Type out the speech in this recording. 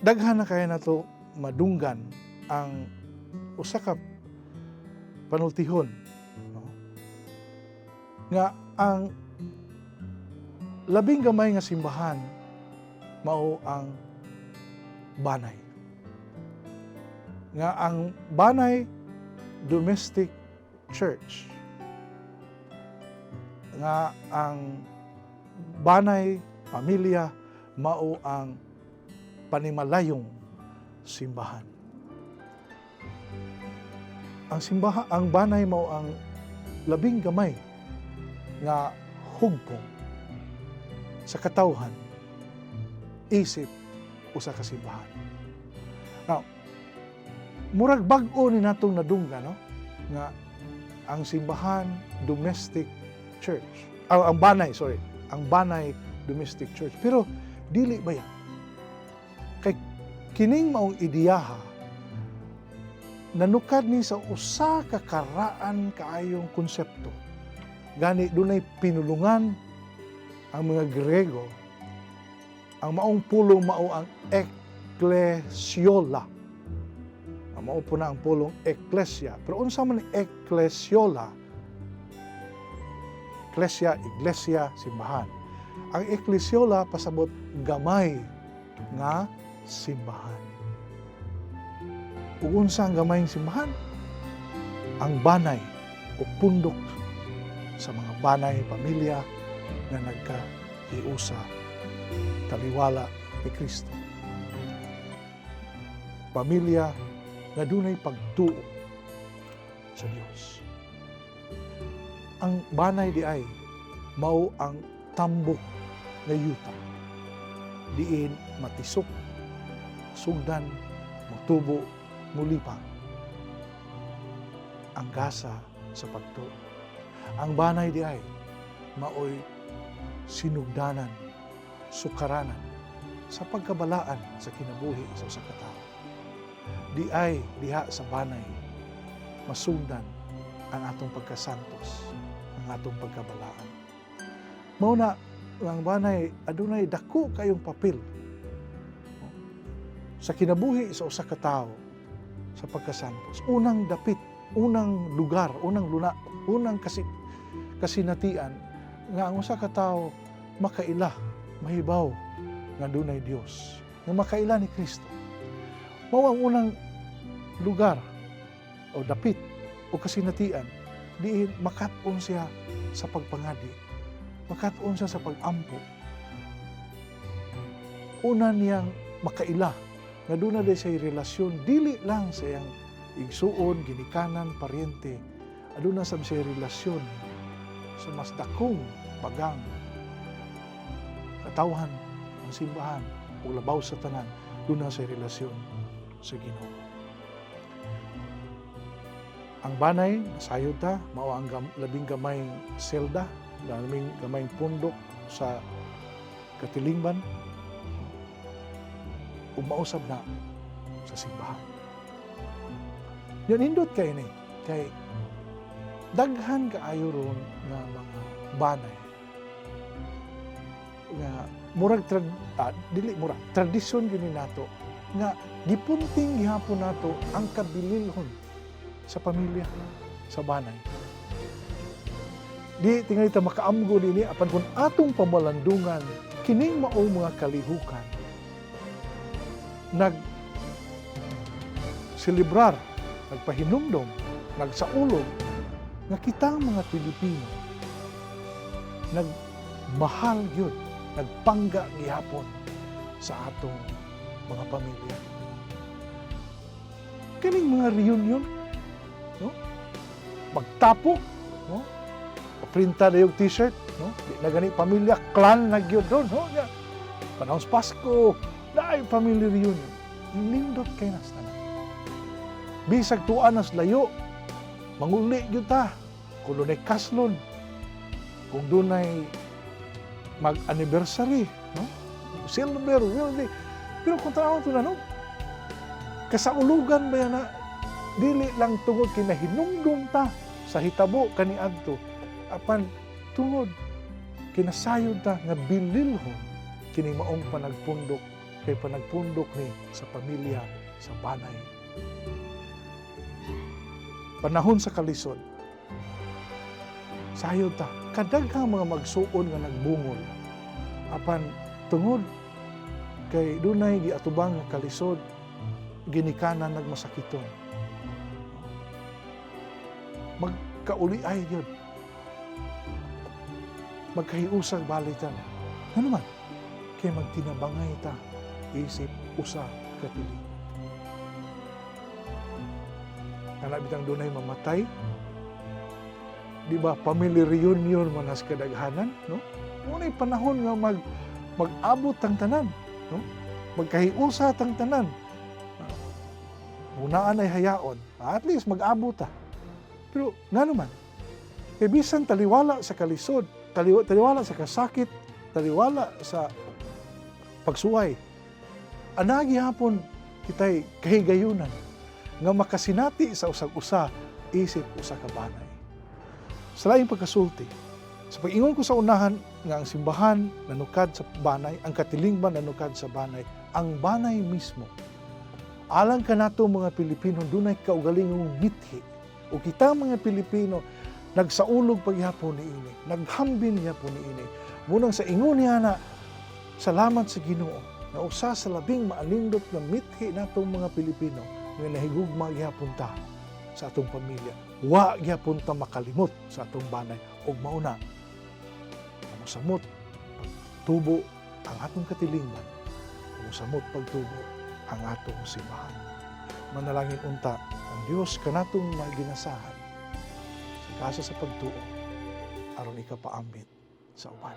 Daghan na kaya nato madunggan ang usa ka panultihon, no? Nga ang labing gamay nga simbahan mao ang banay. Nga ang banay, domestic church. Nga ang banay, pamilya, mao ang panimalayong simbahan. Ang simbahan, ang banay, mao ang labing gamay nga hugpong sa katawhan isip usa ka simbahan. Now, murag bag-o ni natong nadunggan, no? Nga ang simbahan, domestic church. Ah, ang banay, sorry, ang banay, domestic church. Pero dili ba yan? Kay kining maong ideyaha nanukad ni sa usa ka karaan kaayong konsepto. Gani dunay pinulungan ang mga Grego. Ang maong pulong mao ang eklesiola. Ang mao po na ang pulong eklesia. Pero unsa man ang eklesiola? Eklesia, iglesia, simbahan. Ang eklesiola pasabot gamay nga simbahan. Ug unsa ang gamayng simbahan? Ang banay o pundok sa mga banay, pamilya nga nagkahiusa taliwala ni Kristo. Pamilya nga dunay pagtuo sa Dios. Ang banay di ay mao ang tambok nga yuta diin matisok, sugdan, motubo, mulipang ang gasa sa pagtuo. Ang banay di ay maoy sinugdanan, sukaranan sa pagkabalaan sa kinabuhi sa usa ka tawo. Di ay diha sa banay masugdan ang atong pagkasantos, ang atong pagkabalaan. Mao na ang banay adunay dako kayong papel sa kinabuhi sa usa ka tawo sa pagkasantos. Unang dapit, unang lugar, unang luna, unang kasinatian nga ang usa ka tawo makaila, mahibaw nga dunay Dios, nga makaila ni Kristo. Mao ang unang lugar o dapit o kasinatian diin makat-on siya sa pagpangadi, makat-on siya sa pag-ampo. Una niyang makaila nga duna day siya relasyon dili lang sa iyang igsuon, ginikanan, paryente, aduna sab siya relasyon sa mas dakong bagang katawhan, ang simbahan, ug labaw sa tanan, duna siya relasyon sa Ginoo. Ang banay, nasayod ta, mao ang labing gamayng selda, labing gamayng pundok sa katilingban, ug mausab na sa simbahan. Yan, nindot kay ni, kay daghan kaayo ron nga mga banay nga murag dili murag tradisyon gyud ni nato nga gipunting gihapon nato ang kabililhon sa pamilya sa banay. Di tingali ta makaamgo dinhi, apan kung atong pamalandungan kining maong mga kalihukan, nag selebrar, nagpahinumdom, nagsaulog nga kitang mga Pilipino nagmahal gyud, nagpangga gihapon sa atong mga pamilya. Kining mga reunion, no? Magtapok, no? Printa na yung t-shirt, no? Di na gani pamilya, clan na gyud doon, no? Ya. Panahon sa Pasko, Naay family reunion. Nindot kay nas tanan. Bisag tuan nas layo, manguli gyud ta. Kung dunay kaslon, kung dunay mag-anniversary, no? Silver, wedding. Pero kung tanawan to na, no? Kasaulugan ba yan na dili lang tungod kay nahinumdum ta sa hitabo kaniadto, apan tungod kinasayod ta nga bililhon kining maong panagpundok, kay panagpundok ni sa pamilya sa banay. Panahon sa kalisod, sayod ta kadaghang mga magsuon nga nagbungol, apan tungod kay dunay giatubang nga kalisod, ginikanan nagmasakiton, magkauli ay yun, magkahiusag balitan. Ano man kay magtinabangay ta isip usa ka tiling. Kana bitang dunay mamatay, di ba, family reunion man as kadaghanan, no? Ngunay panahon nga mag-abot tang tanan, no? Magkahiusa tang tanan. Unaan ay hayaon, at least mag-abot ta. Pero ngano man? Kay bisan taliwala sa kalisod, taliwala sa kasakit, taliwala sa pagsuway, anagi hapon kitay kahigayunan nga makasinati sa usag-usa isip usa ka banay. Sa laing pagkasulti, sa pag-ingon ko sa unahan nga ang simbahan nanukad sa banay, ang katilingban nanukad sa banay, ang banay mismo. Alang kanato mga Pilipino, dunay kaugalingong mithi. O kita mga Pilipino, nagsaulog paghapon niini, naghambin gihapon niini. Munang sa ingon niya na, salamat sa Ginoo na usa sa labing maalindot nga mithi natong mga Pilipino nga nahigugma gihapon ta sa atong pamilya. Wa gihapon ta makalimot sa atong banay ug mauna musamot pagtubo ang atong katilingban, musamot pagtubo ang atong simbahan. Manalangin unta ang Dios kanatong maginasahan sa kasa sa pagtuo aron ikapaambit sa uban.